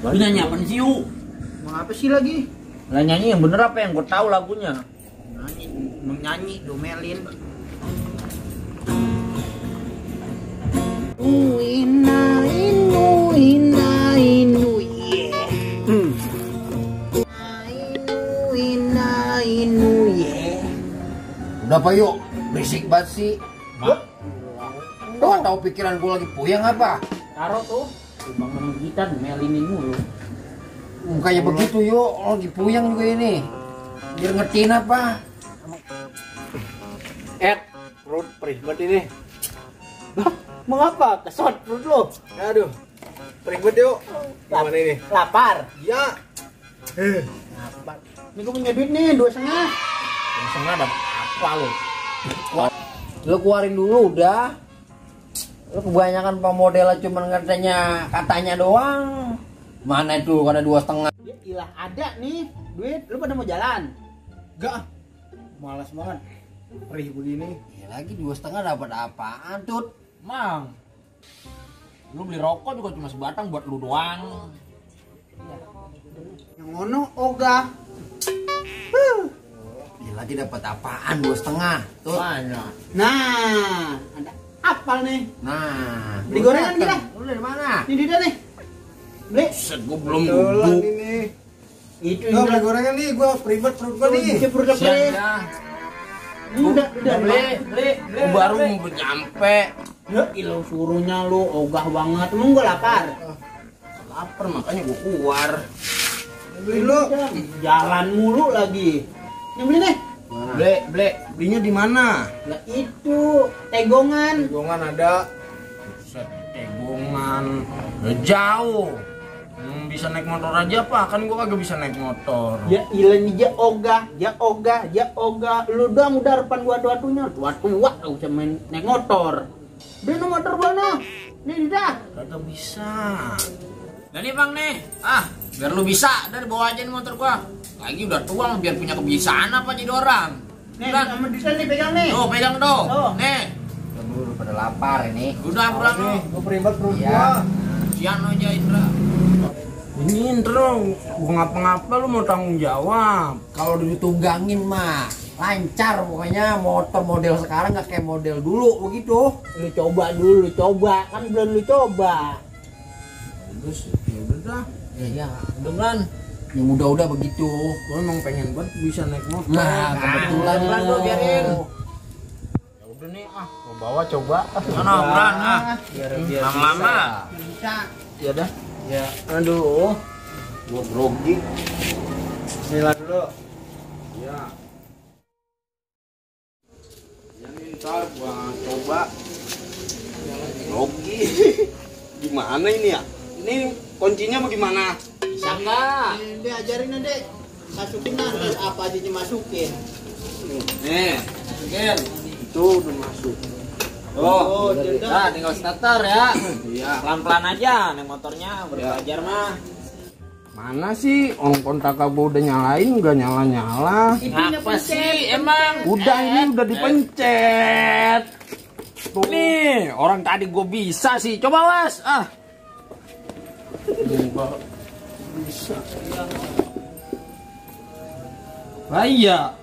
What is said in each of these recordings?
Lu nyanyi apa sih, Yu? Mau apa sih lagi? Lah nyanyi yang bener apa yang gue tahu lagunya? Nyanyi, domelin. Ina inu yeah. Inu yeah. Udah Pak yuk, berisik banget sih. Lu gak tau pikiran gue lagi puyeng apa? Taruh tuh, bang sama gitar melinin mulu. Mukanya begitu yuk, lagi puyeng juga ini. Biar ngertiin apa? Perut perih banget ini. Mengapa? Kesot perut lo. Aduh, ribet yuk. Gimana ini? Lapar. Ya. Lapar. Ini gue punya duit nih, 2,5. Setengah dapat apa lu? Lu keluarin dulu udah. Lu kebanyakan pemodelan cuman katanya doang. Mana itu kada 2,5? Ya ilah ada nih duit. Lu pada mau jalan? Enggak. Malas banget. Perih begini. Ya lagi 2,5 dapat apaan Tut? Mang, lu beli rokok juga cuma sebatang buat lu doang. Yang ngono ogah. Ya lagi dapat apaan 2,5? Tuh. Banyak. Nah, ada apal nih. Nah, Beli gorengan kita. Lu dari mana? Ini dia nih. Beli. Set, gua belum Betulan duduk. ini. Itu Gua beli gorengan nih, gua ribet perut gua nih. Perut Siap perih. ya. Udah Beli. Gua baru mau nyampe. Ya, ilau suruhnya lu ogah banget. Emang gua lapar. Lapar makanya gua keluar. Beli lu. Jalan mulu lagi. Yang beli nih. Belinya di mana? Lah itu tegongan. Gongan ada. Set, tegongan. Udah jauh. Bisa naik motor aja apa? Kan gua kagak bisa naik motor. Ya ilah nih ja ogah. Lu doang udah harapan gua tua-tuanya. Tua-tua gak usah main naik motor. Beli no motor mana? Nih dah. Kagak bisa. Dan nih bang nih, biar lu bisa, dari bawa aja nih motor gua. Lagi udah tua, biar punya kebiasaan apa jadi orang. Nih, Kan? sama Dita nih pegang nih. Tuh, pegang tuh. Oh. Nih, Lu pada lapar ini. udah pulang lu. Gua ribet perut Iya. gua. Sian aja Indra. Ini Indra, gua ngapa-ngapa lu mau tanggung jawab. Kalau ditunggangin mah lancar pokoknya, motor model sekarang nggak kayak model dulu begitu. Lu coba dulu, coba. Kan belum lu coba. Terus, ya udah dah. Iya, Beneran, yang udah begitu. gua emang pengen banget bisa naik motor. Nah, kebetulan Beneran itu. gua biarin. Ya udah nih, gua bawa coba. Sana, beneran, Biar lama-lama. Bisa. Ya dah. Ya, Aduh, gua grogi. bismillah dulu. Ya. Yang ntar gua coba. Grogi. Gimana ini ya? Ini kuncinya bagaimana? Bisa nggak? Ini ajarin adek. Masukin nanti apa aja dimasukin. Nih, masukin. Itu udah masuk. Oh, Nah, tinggal starter ya. Iya. Pelan-pelan aja naik motornya, belajar mah. Mana sih orang kontak gua udah nyalain nggak nyala-nyala? Apa sih emang? Udah ini udah dipencet. Nih, orang tadi gua bisa sih. Coba was. Bisa. Lah iya.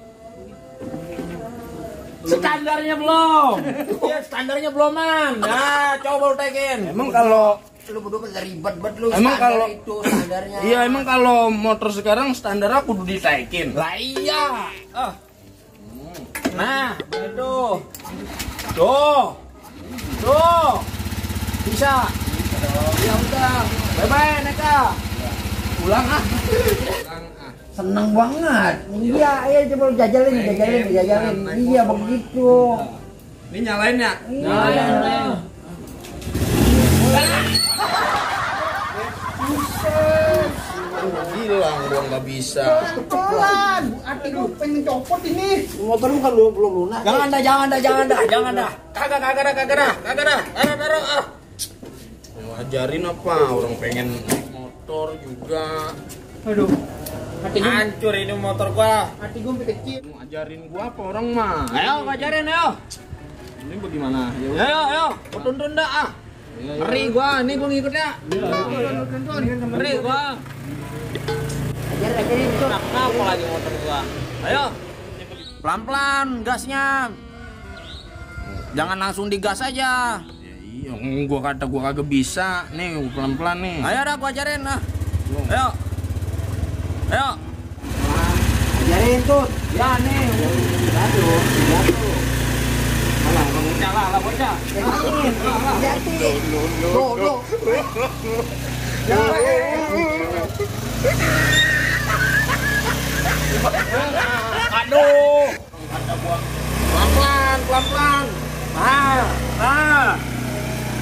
Standarnya belum. Ya, standarnya belum, Man. Nah, coba lu tekin. Emang kalau Lu berdua pada ribet banget lu. Emang standar kalau- itu standarnya. iya emang kalau motor sekarang standar aku kudu ditaikin. Lah iya. Nah, itu. Tuh. Tuh. Bisa. Ya udah. Bye-bye, Neka. Pulang Seneng banget. Iya, coba lu jajalin. Iya begitu. Ini nyalain ya? Nah, Bilang gua nggak bisa. Pelan. Hati gue pengen copot ini. Motor lu kan belum lunas. Jangan dah. Kagak dah. Taruh. Mau ajarin apa? Orang pengen naik motor juga. Aduh. Hati gue, Hancur ini motor gua. hati gue sampai kecil. Mau ajarin gua apa orang mah? Ayo, ngajarin ayo. Ini bagaimana? Ya Ayo. Gua tuntun dah Ngeri gua, nih gua ngikut ya. Ngeri gua. Ajarin tuh. Kenapa lagi motor gua? Ayo. Pelan-pelan gasnya. Jangan langsung digas aja. Iya, gua kata gua kagak bisa. Nih, pelan-pelan nih. Ayo dah gua ajarin nah. Ayo. Ayo. Ajarin tuh. Ya nih. Jatuh. Alah, bocah lah, bocah. Tuh. Aduh. Pelan-pelan, pelan-pelan.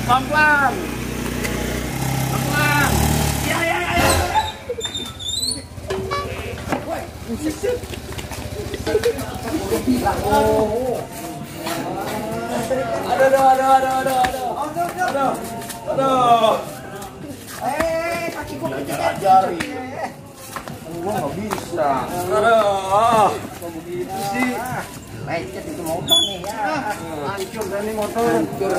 Pelan-pelan. Pelan-pelan. Ya. Aduh. Kaki gua kecil. Ajarin. Gua nggak bisa. Aduh. Lecet itu motor nih ya. Hancur dah nih motor. Hancur.